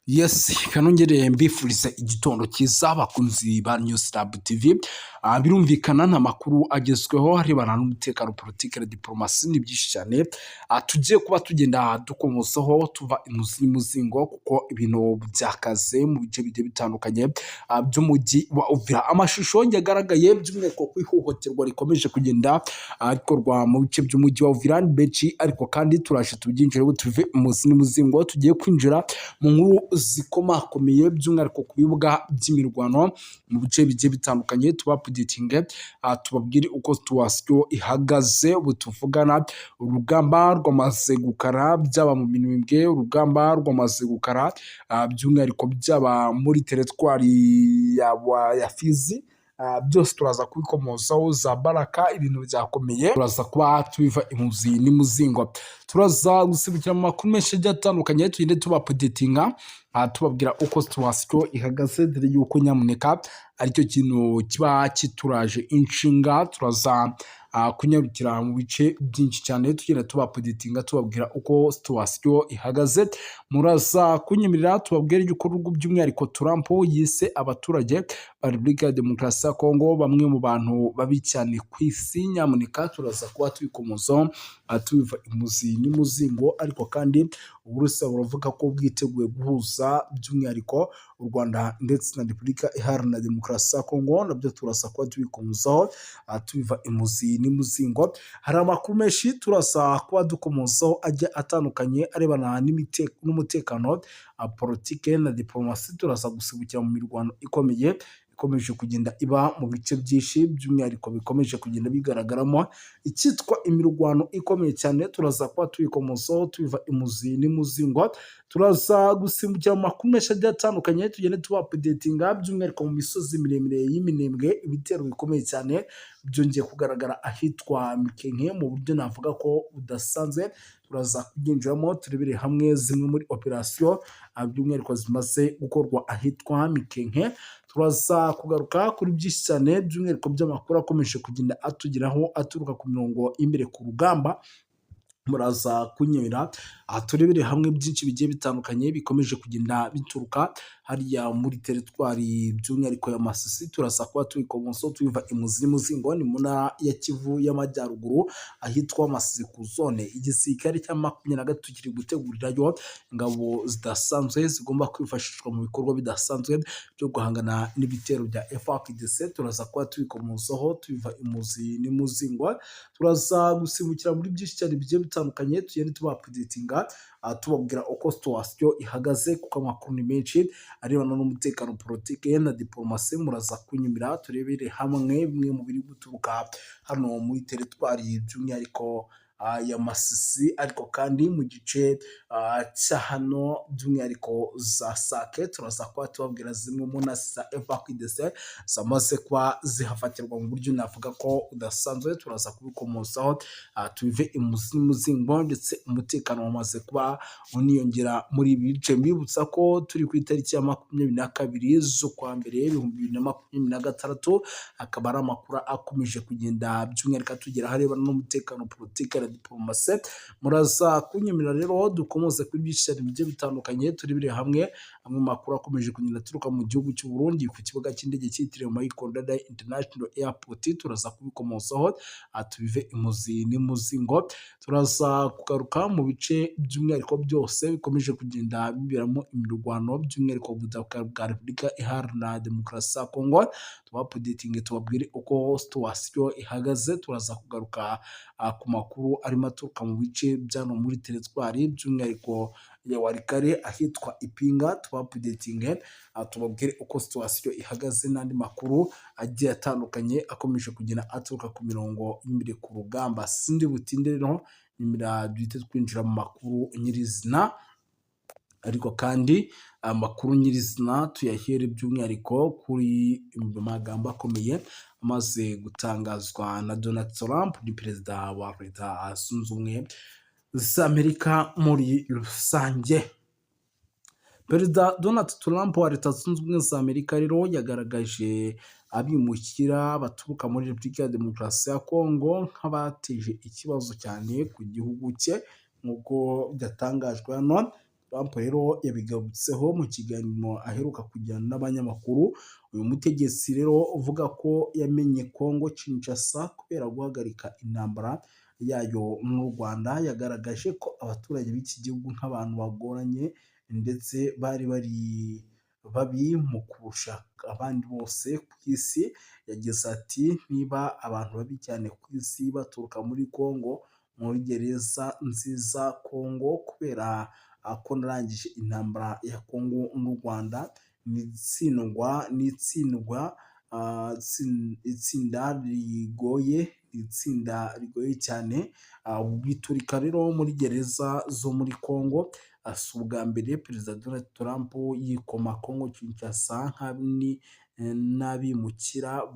Yes, kanongere mbifuriza igitondo cyiza, abakunzi ba News Lab TV. Birumvikana nta makuru agezweho arebana n'umutekano, politiki na diplomasi. Ni byinshi cyane tugiye kuba tugenda dukomozaho, tuva imuzi n'umuzingo, kuko ibintu byakaze mu bice bigiye bitandukanye by'umujyi wa Uvira. Amashusho yagaragaye by'umwihariko ku ihohoterwa rikomeje kugenda rikorwa mu bice by'umujyi wa Uvira ni benshi, ariko kandi turaje tubyinjiremo, tuve imuzi n'umuzingo. Tugiye kwinjira mu nkuru zikomakomeye, by'umwihariko ku bibuga by'imirwano mu bice bigiye bitandukanye. Tuba updatinge, tubabwire uko situation ihagaze ubu tuvugana. Urugamba rwamaze gukara, byaba mu Minembwe, urugamba rwamaze gukara, by'umwihariko byaba muri teritwari ya Fizi, byose turaza kubikomozaho. Za Baraka ibintu byakomeye, turaza kuba tubiva imuzi n'imuzingo. Turaza gusimbukira mu makuru menshi agiye atandukanye, tugende tuba updatinga, tubabwira uko situation ihagaze, dore yuko nyamuneka aricyo kintu kiba kituraje inshinga. Turaza kunyarukira mu bice byinshi cyane, tugenda tuba updatinga, tubabwira uko situation ihagaze. Muraza kunyemerera tubabwire yuko by'umwihariko Trump yise abaturage ba Repubulika ya Demokarasi ya Kongo bamwe mu bantu babi cyane ku isi. Nyamuneka turaza kuba tubikomozaho, tubiva imuzi n'imuzingo. Ariko kandi Uburusiya buravuga ko bwiteguye guhuza by'umwihariko u Rwanda ndetse na Repubulika Iharanira Demokarasi ya Kongo. Nabyo turaza kuba tubikomozaho, tubiva imuzi n'imuzingo. Hari amakuru menshi turaza kuba dukomozaho ajya atandukanye arebana n'umutekano, politike na diplomasi. Turaza gusimbukira mu mirwano ikomeye ikomeje kugenda iba mu bice byinshi, by'umwihariko bikomeje kugenda bigaragaramo icyitwa imirwano ikomeye cyane. Turaza kuba tubikomozaho, tubiva imuzi n'imuzingo. Turaza gusimbukira mu makuru menshi agiye atandukanye, tugende tuba updatinga, by'umwihariko mu misozi miremire y'Iminembwe ibitero bikomeye cyane byongeye kugaragara ahitwa Mikenke mu buryo navuga ko budasanzwe. Turaza kubyinjiramo, turebere hamwe zimwe muri operasiyo by'umwihariko zimaze gukorwa ahitwa Mikenke. Turaza kugaruka kuri byinshi cyane, by'umwihariko by'amakuru akomeje kugenda atugeraho aturuka ku mirongo y'imbere ku rugamba. Muraza kunyura aha, turebere hamwe byinshi bigiye bitandukanye bikomeje kugenda bituruka hariya muri teritwari, by'umwihariko ya Masisi. Turaza kuba tubikomozaho, tubiva imuzi n'umuzingo. Ni mu ntara ya Kivu y'Amajyaruguru, ahitwa Masisi ku zone. Igisirikare cya 23 kiri gutegurirayo ingabo zidasanzwe zigomba kwifashishwa mu bikorwa bidasanzwe byo guhangana n'ibitero bya FARDC. Turaza kuba tubikomozaho, tubiva imuzi n'imuzingo. Turaza gusimbukira muri byinshi cyane bigiye bitandukanye, tugende tuba updatinga, tubabwira uko situation ihagaze, kuko amakuru ni menshi arebana n'umutekano, politike na diplomasi. Muraza kunyumira turebere hamwe bimwe mu biri guturuka hano muri teritwari, by'umwihariko ya Masisi, ariko kandi mu gice cya hano, by'umwihariko za Sake. Turaza kuba tubabwira zimwe mu ntasi za FARDC zamaze kuba zihafatirwa mu buryo navuga ko budasanzwe. Turaza kubikomozaho, tubive imuzi n'umuzingo. Ndetse umutekano wamaze kuba uniyongera muri ibi bice. Mbibutsa ko turi ku itariki ya 22 z'ukwa mbere 2026, akaba ari amakuru akomeje kugenda by'umwihariko atugeraho arebana n'umutekano, politiki na diporomasi. Muraza kunyemerera rero dukomoze kuri byinshi cyane bigiye bitandukanye, turebere hamwe amwe mu makuru akomeje kugenda aturuka mu gihugu cy'u Burundi ku kibuga cy'indege cyitiriwe Melchior Ndadaye International Airport. Turaza kubikomozaho, tubive imuzi n'imuzingo. Turaza kugaruka mu bice by'umwihariko byose bikomeje kugenda biberamo imirwano, by'umwihariko ubutaka bwa Repubulika Iharanira Demokarasi ya Kongo. Tuba updatinge, tubabwire uko situation ihagaze. Turaza kugaruka ku makuru arimo aturuka mu bice byano muri teritwari, by'umwihariko ya Walikale, ahitwa Ipinga. Tuba updatinge, tubabwire uko situation ihagaze n'andi makuru agiye atandukanye akomeje kugenda aturuka ku mirongo y'imbere ku rugamba. Sindi butinde rero, nyemera duhite twinjira mu makuru nyirizina. Ariko kandi amakuru nyirizina tuyahere by'umwihariko kuri magambo akomeye amaze gutangazwa na Donald Trump, ni perezida wa Leta Zunze Ubumwe za Amerika muri rusange. Perezida Donald Trump wa Leta Zunze Ubumwe za Amerika rero yagaragaje abimukira baturuka muri Repubulika ya Demokarasi ya Kongo nk'abateje ikibazo cyane ku gihugu cye, nk'uko byatangajwe hano. Trump rero yabigarutseho mu kiganiro aheruka kugirana n'abanyamakuru. Uyu mutegetsi rero uvuga ko yamenye Congo Kinshasa kubera guhagarika intambara yayo mu Rwanda, yagaragaje ko abaturage b'iki gihugu nk'abantu bagoranye ndetse bari bari babi mu kurusha abandi bose ku isi. Yagize ati: "Niba abantu babi cyane ku isi baturuka muri Congo, muri gereza nziza Congo, kubera ko narangije intambara ya Congo n'u Rwanda, ni itsindwa, itsinda rigoye, itsinda rigoye cyane." Biturika rero muri gereza zo muri Congo. Si ubwa mbere Perezida Donald Trump yikoma Congo Kinshasa n'abimukira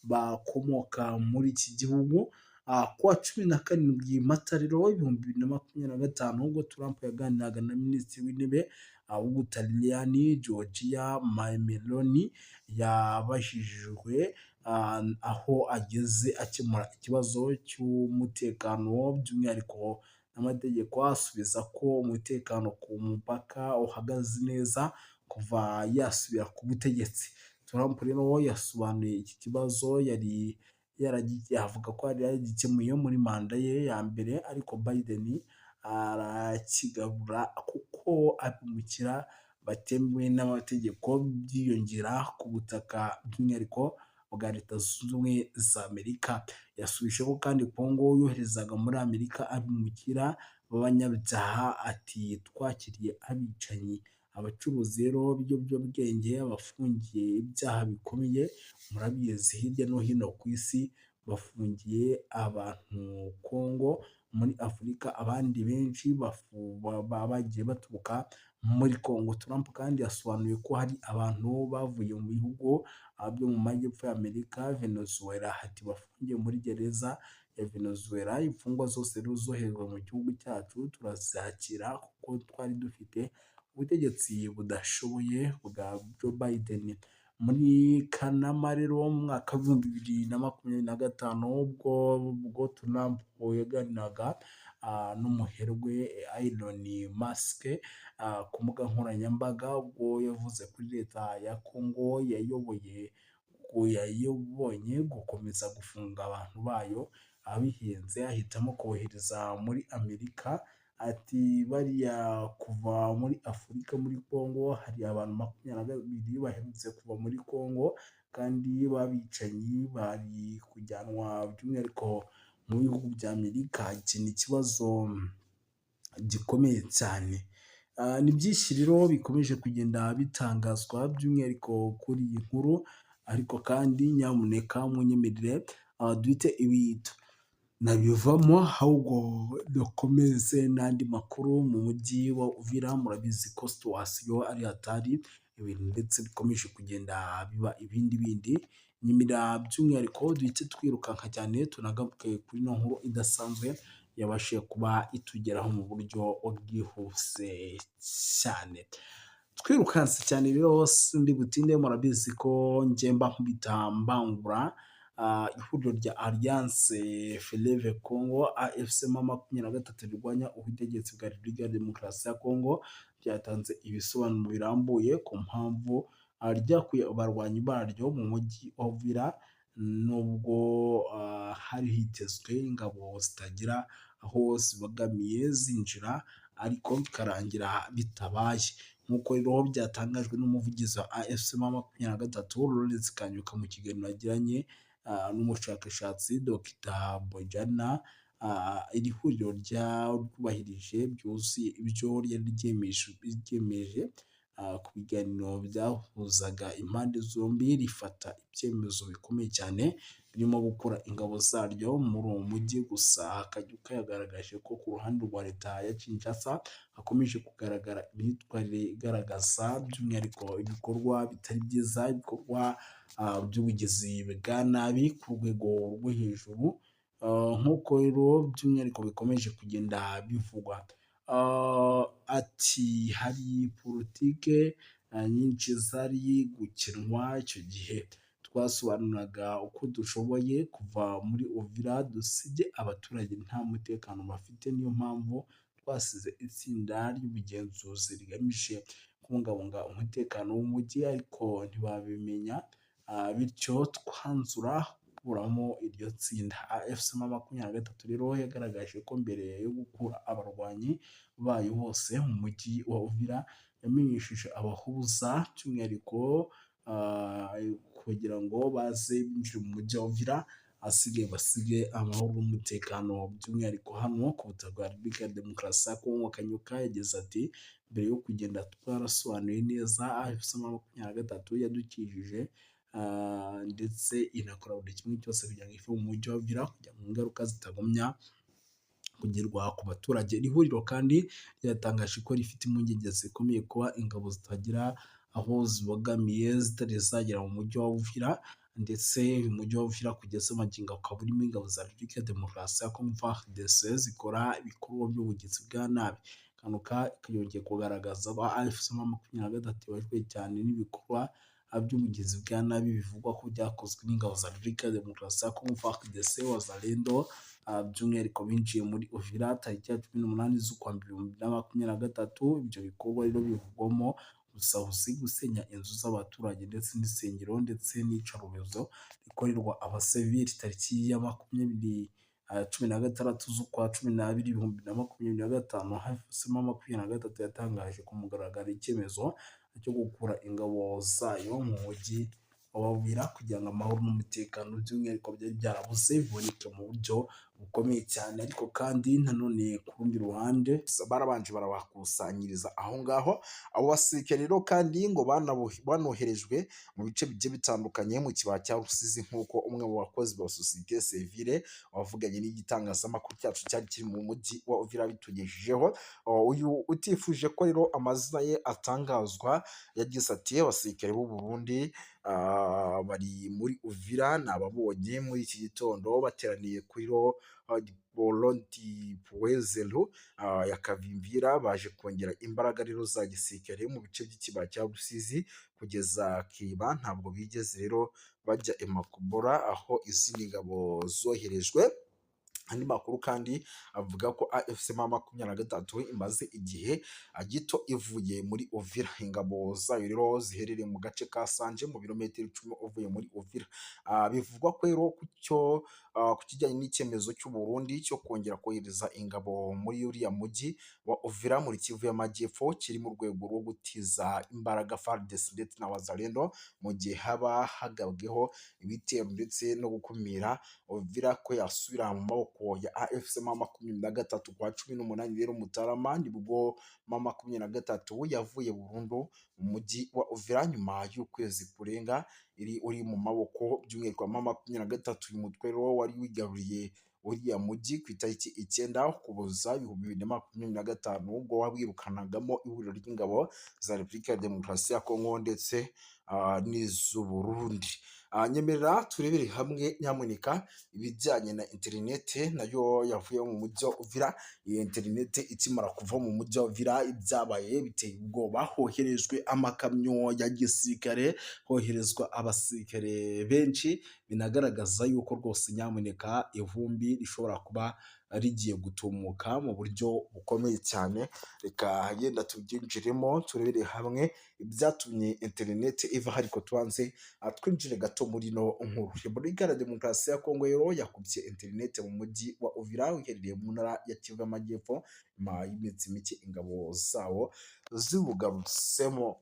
bakomoka muri iki gihugu. Kuwa 17 Mata rero 2025, ubwo Trump yaganiraga na Minisitiri w'Intebe w'Ubutaliyani Giorgia Meloni, yabajijwe aho ageze akemura ikibazo cy'umutekano by'umwihariko n'amategeko, asubiza ko umutekano ku mupaka uhagaze neza kuva yasubira ku butegetsi. Trump rero yasobanuye iki kibazo yari avuga ko yari yaragikemuye muri manda ye ya mbere, ariko Biden arakigarura kuko abimukira batemewe n'amategeko byiyongera ku butaka by'umwihariko bwa Leta Zunze Ubumwe za Amerika. Yasubije ko kandi Congo yoherezaga muri Amerika abimukira b'abanyabyaha, ati: "Twakiriye abicanyi, abacuruzi rero b'ibiyobyabwenge, abafungiye ibyaha bikomeye. Murabizi, hirya no hino ku isi bafungiye abantu Congo, muri Afurika abandi benshi bagiye baturuka muri Congo." Trump kandi yasobanuye ko hari abantu bavuye mu bihugu byo mu majyepfo y'Amerika, Venezuela, ati: "Bafungiye muri gereza ya Venezuela. Imfungwa zose rero zoherejwe mu gihugu cyacu turazakira kuko twari dufite ubutegetsi budashoboye bwa Joe Biden." Muri Kanama rero mu mwaka w'2025, ubwo Trump yaganiraga n'umuherwe Elon Musk ku mbuga nkoranyambaga, ubwo yavuze kuri leta ya Congo yayoboye yayobonye gukomeza gufunga abantu bayo abihenze, ahitamo kohereza muri Amerika. Ati: "Bariya kuva muri Afurika, muri Congo hari abantu 22 baherutse kuva muri Congo kandi b'abicanyi, bari kujyanwa by'umwihariko mu bihugu bya Amerika. Iki ni ikibazo gikomeye cyane." Ni byinshi rero bikomeje kugenda bitangazwa by'umwihariko kuri iyi nkuru, ariko kandi nyamuneka munyemerere duhite ibi nabivamo, ahubwo dukomeze n'andi makuru mu mujyi wa Uvira. Murabizi ko situation ari hatari, ibintu ndetse bikomeje kugenda biba ibindi bindi. Nyemera by'umwihariko duhite twirukanka cyane tunagaruke kuri ino nkuru idasanzwe yabashije kuba itugeraho mu buryo bwihuse cyane. Twirukanse cyane rero, sindi butinde, murabizi ko njye mba nkubita mbangura. Ihuriro rya Alliance Fleuve Congo AFC M23 rirwanya ubutegetsi bwa Repubulika ya Demokarasi ya Congo ryatanze ibisobanuro birambuye ku mpamvu ryakuye abarwanyi baryo mu mujyi wa Uvira, nubwo hari hitezwe ingabo zitagira aho zibogamiye zinjira, ariko bikarangira bitabaye. Nk'uko rero byatangajwe n'umuvugizi wa AFC M23 Lawrence Kanyuka mu kiganiro yagiranye n'umushakashatsi Dr Bojana, iri huriro ryubahirije byuzuye ibyo ryari ryiyemeje ku biganiro byahuzaga impande zombi, rifata ibyemezo bikomeye cyane birimo gukura ingabo zaryo muri uwo mujyi. Gusa Kanyuka yagaragaje ko ku ruhande rwa leta ya Kinshasa hakomeje kugaragara imyitwarire igaragaza by'umwihariko ibikorwa bitari byiza, ibikorwa by'ubugizi bwa nabi ku rwego rwo hejuru, nk'uko rero by'umwihariko bikomeje kugenda bivugwa. Ati: "Hari politike nyinshi zari gukinwa icyo gihe. Twasobanuraga uko dushoboye kuva muri Uvira dusige abaturage nta mutekano bafite, niyo mpamvu Twasize itsinda ry'ubugenzuzi rigamije kubungabunga umutekano w'umujyi, ariko ntibabimenya, bityo twanzura gukuramo iryo tsinda. AFC M 23 rero yagaragaje ko mbere yo gukura abarwanyi bayo bose mu mujyi wa Uvira, yamenyesheje abahuza by'umwihariko kugira ngo baze binjire mu mujyi wa Uvira, ahasigaye basige amahoro n'umutekano, by'umwihariko hano ku butaka bwa Repubulika ya Demokarasi ya Kongo. Kanyuka yagize ati: "Mbere yo kugenda twarasobanuye neza, AFC M 23 yadukijije ndetse inakora buri kimwe cyose kugira ngo ive mu mujyi wa Uvira, kugira ngo ingaruka zitagumya kugerwa ku baturage." Iri huriro kandi ryatangaje ko rifite impungenge zikomeye kuba ingabo zitagira aho zibogamiye zitari zagera mu mujyi wa Uvira, ndetse uyu mujyi wa Uvira kugeza magingo ukaba urimo ingabo za Repubulika ya Demokarasi ya Kongo FARDC zikora ibikorwa by'ubugizi bwa nabi. Kanuka yongeye kugaragaza ko AFC M 23 ibabajwe cyane n'ibikorwa by'ubugizi bwa nabi bivugwa ko byakozwe n'ingabo za Repubulika ya Demokarasi ya Kongo FARDC, Wazalendo, by'umwihariko binjiye muri Uvira tariki ya 18 z'ukwa mbere 2023. Ibyo bikorwa rero bivugwamo ubusahuzi, gusenya inzu z'abaturage ndetse n'insengero, ndetse n'iyicarubozo rikorerwa abasivili. Tariki ya 20 16 z'ukwa 12 2025, AFC M 23 yatangaje ku mugaragaro icyemezo cyo gukura ingabo zayo mu mujyi wa Uvira, kugira ngo amahoro n'umutekano by'umwihariko byari byarabuze biboneke mu buryo bukomeye cyane. Ariko kandi nanone ku rundi ruhande barabanje barabakusanyiriza aho ngaho. Abo basirikare rero kandi ngo banoherejwe mu bice bigiye bitandukanye mu kibaya cya Rusizi, nk'uko umwe mu bakozi ba sosiyete sivile wavuganye n'igitangazamakuru cyacu cyari kiri mu mujyi wa Uvira bitugejejeho. Uyu utifuje ko rero amazina ye atangazwa yagize ati: "Abasirikare b'u Burundi bari muri Uvira nababonye muri iki gitondo, bateraniye kuri rond-point ya Kavimvira. Baje kongera imbaraga rero za gisirikare mu bice by'ikibaya cya Rusizi kugeza Kiba. Ntabwo bigeze rero bajya i Makobora aho izindi ngabo zoherejwe." Andi makuru kandi avuga ko AFC M 23 imaze igihe gito ivuye muri Uvira. Ingabo zayo rero ziherereye mu gace ka Sanje, mu birometero 10 uvuye muri Uvira. Bivugwa ko rero ku kijyanye n'icyemezo cy'u Burundi cyo kongera kohereza ingabo muri uriya mujyi wa Uvira muri Kivu y'Amajyepfo, kiri mu rwego rwo gutiza imbaraga FARDC ndetse na Wazalendo mu gihe haba hagabweho ibitero, ndetse no gukumira Uvira ko yasubira mu maboko ya AFC M 23. Kwa 18 rero Mutarama nibwo M 23 yavuye burundu mu mujyi wa Uvira, nyuma y'ukwezi kurenga iri uri mu maboko by'umwihariko wa M 23. Uyu mutwe rero wari wigaruriye uriya mujyi ku itariki 9 Ukuboza 2025, ubwo wawirukanagamo ihuriro ry'ingabo za Repubulika ya Demokarasi ya Kongo ndetse n'iz'u Burundi. Nyemerera turebere hamwe nyamuneka ibijyanye na interinete nayo yavuye mu mujyi wa Uvira. Iyi interinete ikimara kuva mu mujyi wa Uvira, ibyabaye biteye ubwoba. Hoherejwe amakamyo ya gisirikare, hoherezwa abasirikare benshi, binagaragaza yuko rwose nyamuneka ivumbi rishobora kuba rigiye gutumuka mu buryo bukomeye cyane. Reka yenda tubyinjiremo, turebere hamwe ibyatumye interinete iva, ariko tubanze twinjire gato muri ino nkuru. Repubulika ya Demokarasi ya Kongo rero yakubye interinete mu mujyi wa Uvira uherereye mu ntara ya Kivu y'Amajyepfo, nyuma y'iminsi mike ingabo zawo ziwugarutsemo.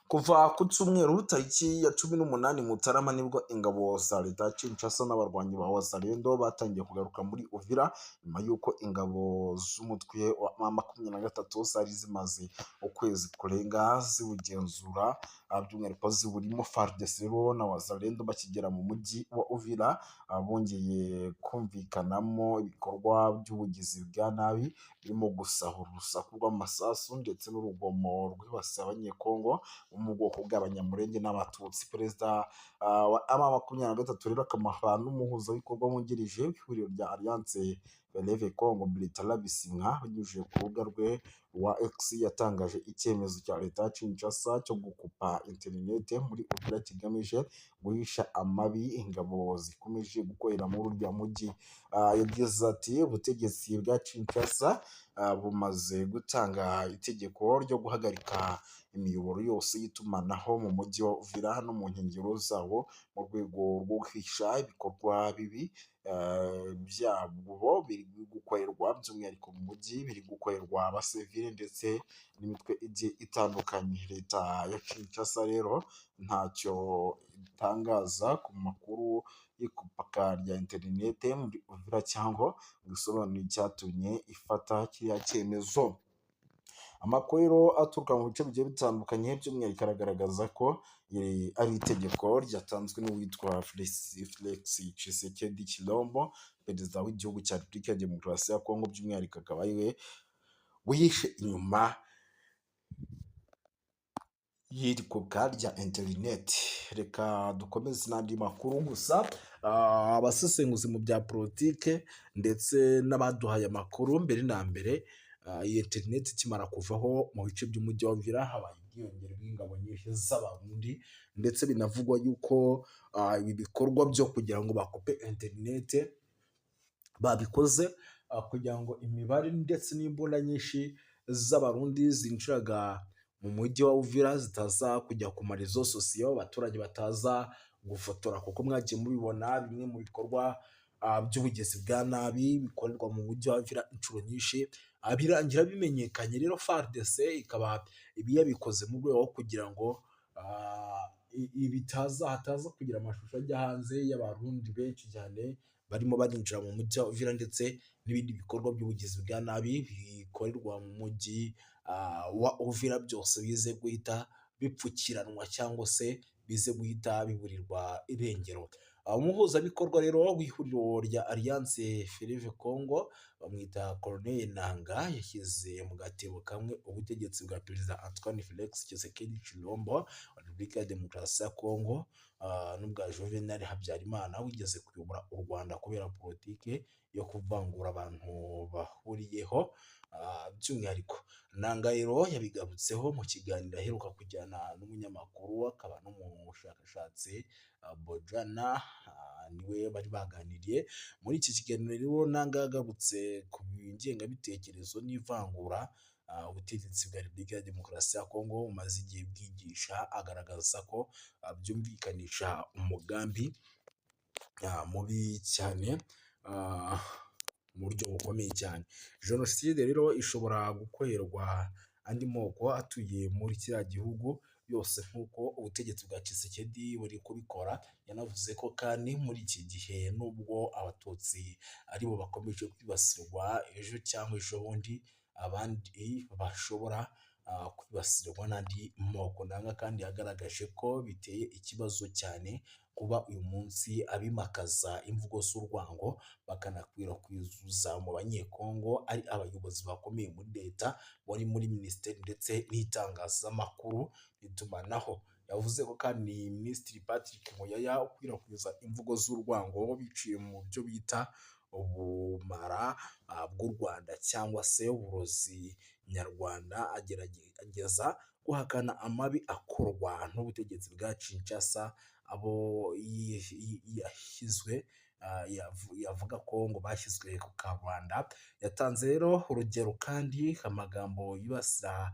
Kuva ku cyumweru tariki ya 18 Mutarama, nibwo ingabo za leta ya Kinshasa n'abarwanyi ba Wazalendo batangiye kugaruka muri Uvira, nyuma y'uko ingabo z'umutwe wa M 23 zari zimaze ukwezi kurenga ziwugenzura, by'umwihariko ziwurimo. FARDC rero na Wazalendo bakigera mu mujyi wa Uvira, bongeye kumvikanamo ibikorwa by'ubugizi bwa nabi birimo gusahura, urusaku rw'amasasu ndetse n'urugomo rwibasiye Abanyekongo bo mu bwoko bw'Abanyamulenge n'Abatutsi. Perezida wa M 23 rero akaba n'umuhuzabikorwa wungirije w'ihuriro rya Alliance Fleuve Congo, Bertrand Bisimwa, binyujije ku rubuga rwe rwa X, yatangaje icyemezo cya leta ya Kinshasa cyo gukupa interinete muri Uvira kigamije guhisha amabi ingabo zikomeje gukorera muri uriya mujyi. Yagize ati: "Ubutegetsi bwa Kinshasa bumaze gutanga itegeko ryo guhagarika imiyoboro yose y'itumanaho mu mujyi wa Uvira no mu nkengero zawo, mu rwego rwo guhisha ibikorwa bibi byabo biri gukorerwa by'umwihariko mu mujyi, biri gukorerwa abasivile ndetse n'imitwe igiye itandukanye. Leta ya Kinshasa rero ntacyo itangaza ku makuru y'ikupaka rya interinete muri Uvira cyangwa ngo isobanure icyatumye ifata kiriya cyemezo. Amakuru rero aturuka mu bice bigiye bitandukanye by'umwihariko aragaragaza ko iri ari itegeko ryatanzwe n'uwitwa Felix Tshisekedi Tshilombo, perezida w'igihugu cya Repubulika ya Demokarasi ya Kongo, by'umwihariko akaba ari we wihishe inyuma y'iri kupwa rya interineti. Reka dukomeze n'andi makuru gusa abasesenguzi mu bya politike ndetse n'abaduhaye amakuru mbere na mbere, iyi interineti ikimara kuvaho mu bice by'umujyi wa Uvira habaye ubwiyongere bw'ingabo nyinshi z'Abarundi, ndetse binavugwa yuko ibi bikorwa byo kugira ngo bakupe interineti babikoze kugira ngo imibare ndetse n'imbunda nyinshi z'Abarundi zinjiraga mu mujyi wa Uvira zitaza kujya ku ma réseaux sociaux, abaturage bataza gufotora, kuko mwagiye mubibona bimwe mu bikorwa by'ubugizi bwa nabi bikorerwa mu mujyi wa Uvira inshuro nyinshi, birangira bimenyekanye. Rero FARDC ikaba ibi yabikoze mu rwego rwo kugira ngo bitaza hataza kugira amashusho ajya hanze y'Abarundi benshi cyane barimo barinjira mu mujyi wa Uvira, ndetse n'ibindi bikorwa by'ubugizi bwa nabi bikorerwa mu mujyi wa Uvira byose bize guhita bipfukiranwa cyangwa se bize guhita biburirwa irengero. Umuhuzabikorwa rero w'ihuriro rya Alliance Fleuve Congo bamwita Corneille Nanga, yashyize mu gatebo kamwe ubutegetsi bwa Perezida Antoine Felix Tshisekedi Tshilombo wa Repubulika ya Demokarasi ya Congo n'ubwa Juvenal Habyarimana wigeze kuyobora u Rwanda kubera politike yo kuvangura abantu bahuriyeho by'umwihariko. Nanga rero yabigarutseho mu kiganiro aheruka kujyana n'umunyamakuru akaba n'umushakashatsi Bojana, niwe bari baganiriye. Muri iki kiganiro rero Nanga yagarutse ku ngengabitekerezo n'ivangura ubutegetsi bwa Repubulika ya Demokarasi ya Kongo bumaze igihe bwigisha, agaragaza ko byumvikanisha umugambi mubi cyane mu buryo bukomeye cyane. Jenoside rero ishobora gukorerwa andi moko atuye muri kiriya gihugu yose nk'uko ubutegetsi bwa Tshisekedi buri kubikora. Yanavuze ko kandi muri iki gihe nubwo Abatutsi aribo bakomeje kwibasirwa, ejo cyangwa ejo bundi abandi bashobora kwibasirwa n'andi moko. Nanga kandi yagaragaje ko biteye ikibazo cyane kuba uyu munsi abimakaza imvugo z'urwango bakanakwirakwiza mu Banyekongo ari abayobozi bakomeye muri leta, bari muri minisiteri ndetse n'itangazamakuru n'itumanaho. Yavuze ko kandi Minisitiri Patrick Muyaya ukwirakwiza imvugo z'urwango biciye mu byo bita ubumara bw'u Rwanda cyangwa se uburozi nyarwanda, agerageza guhakana amabi akorwa n'ubutegetsi bwa Kinshasa, abo yashyizwe yavuga ko ngo bashyizwe ku karubanda. Yatanze rero urugero kandi amagambo yibasira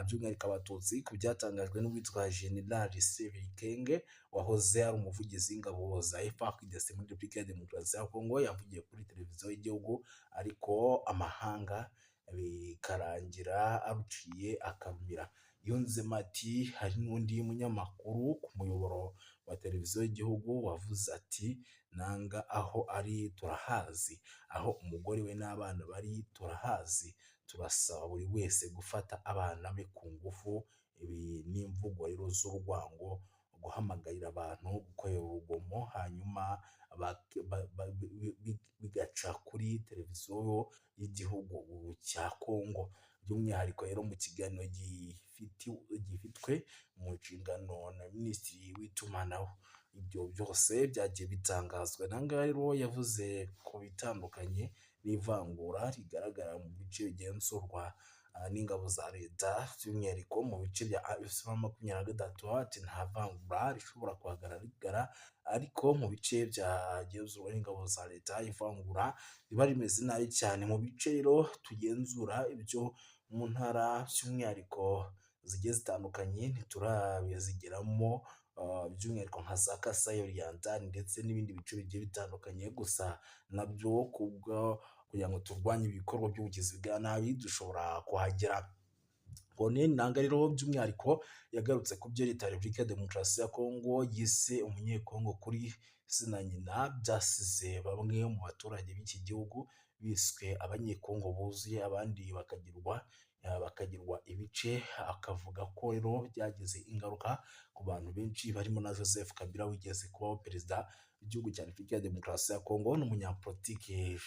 by'umwihariko Abatutsi ku byatangajwe n'uwitwa General Sebikenge wahoze ari umuvugizi w'ingabo za FARDC muri Repubulika ya Demokarasi ya Kongo, yavugiye kuri televiziyo y'igihugu ariko amahanga bikarangira aruciye akarumira. Yunzemo ati hari n'undi munyamakuru ku muyoboro wa televiziyo y'igihugu wavuze ati Nanga aho ari turahazi, aho umugore we n'abana bari turahazi, turasaba buri wese gufata abana be ku ngufu. Ibi ni imvugo rero z'urwango, guhamagarira abantu gukorera urugomo hanyuma bigaca kuri televiziyo y'igihugu cya Kongo. By'umwihariko rero mu kiganiro gifitwe mu nshingano na Minisitiri w'itumanaho, ibyo byose byagiye bitangazwa. Nanga rero yavuze ku bitandukanye n'ivangura rigaragara mu bice bigenzurwa n'ingabo za leta, by'umwihariko mu bice bya AFC M23. Ati: "Nta vangura rishobora kuhagaragara, ariko mu bice byagenzurwa n'ingabo za leta ivangura riba rimeze nabi cyane." Mu bice rero tugenzura ibyo mu ntara by'umwihariko zigiye zitandukanye ntiturabizigeramo, by'umwihariko nka za Kasai Oriental ndetse n'ibindi bice bigiye bitandukanye. Gusa nabyo kubwo kugira ngo turwanye ibikorwa by'ubugizi bwa nabi dushobora kuhagera. Corneille Nangaa rero by'umwihariko yagarutse ku byo leta ya Repubulika ya Demokarasi ya Kongo yise umunyekongo kuri se na nyina, byasize bamwe mu baturage b'iki gihugu biswe abanyekongo buzuye, abandi bakagirwa ibice, akavuga ko rero byagize ingaruka ku bantu benshi barimo na Joseph Kabila wigeze kubaho perezida w'igihugu cya Repubulika ya Demokarasi ya Kongo n'umunyapolitike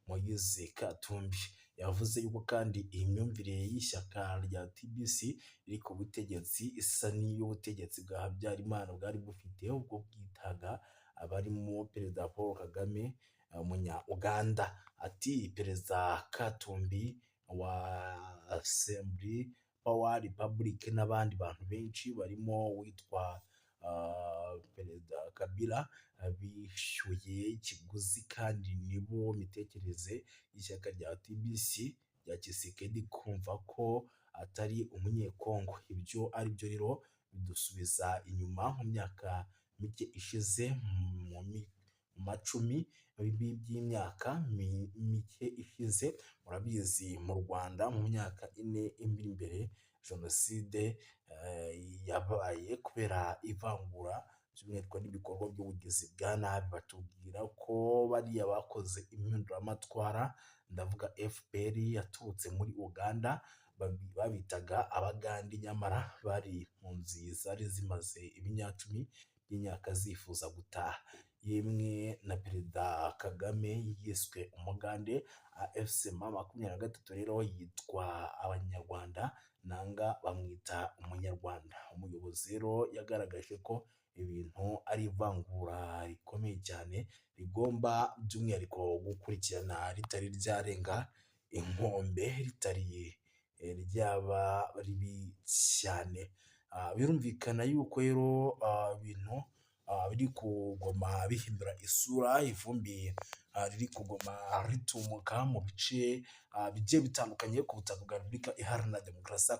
Moise Katumbi. Yavuze yuko kandi iyi myumvire y'ishyaka rya TBC riri ku butegetsi isa n'iy'ubutegetsi bwa Habyarimana bwari bufite ubwo bwitaga abarimo Perezida Paul Kagame umunya Uganda. Ati: "Perezida Katumbi wa Assembly Power Republic n'abandi bantu benshi barimo uwitwa Perezida Kabila bishyuye ikiguzi, kandi nibo mitekerereze y'ishyaka rya TBC rya Tshisekedi kumva ko atari umunyekongo. Ibyo ari byo rero bidusubiza inyuma mu myaka mike ishize, mu macumi by'imyaka mike ishize. Murabizi mu Rwanda mu myaka 4 iri imbere jenoside yabaye kubera ivangura, by'umwihariko n'ibikorwa by'ubugizi bwa nabi. Batubwira ko bariya bakoze impinduramatwara, ndavuga FPR yaturutse muri Uganda, babitaga abagande, nyamara bari impunzi zari zimaze ibinyacumi by'imyaka zifuza gutaha. Yemwe na Perezida Kagame yiswe umugande. AFC M23 rero yitwa abanyarwanda, Nangaa bamwita umunyarwanda." Umuyobozi rero yagaragaje ko ibintu ari ivangura rikomeye cyane rigomba by'umwihariko gukurikirana ritari ryarenga inkombe, ritari ryaba ribi cyane. Birumvikana yuko rero ibintu biri kugoma bihindura isura, ivumbi riri kugoma ritumuka mu bice bigiye bitandukanye ku butaka bwa Repubulika Iharanira Demokarasi.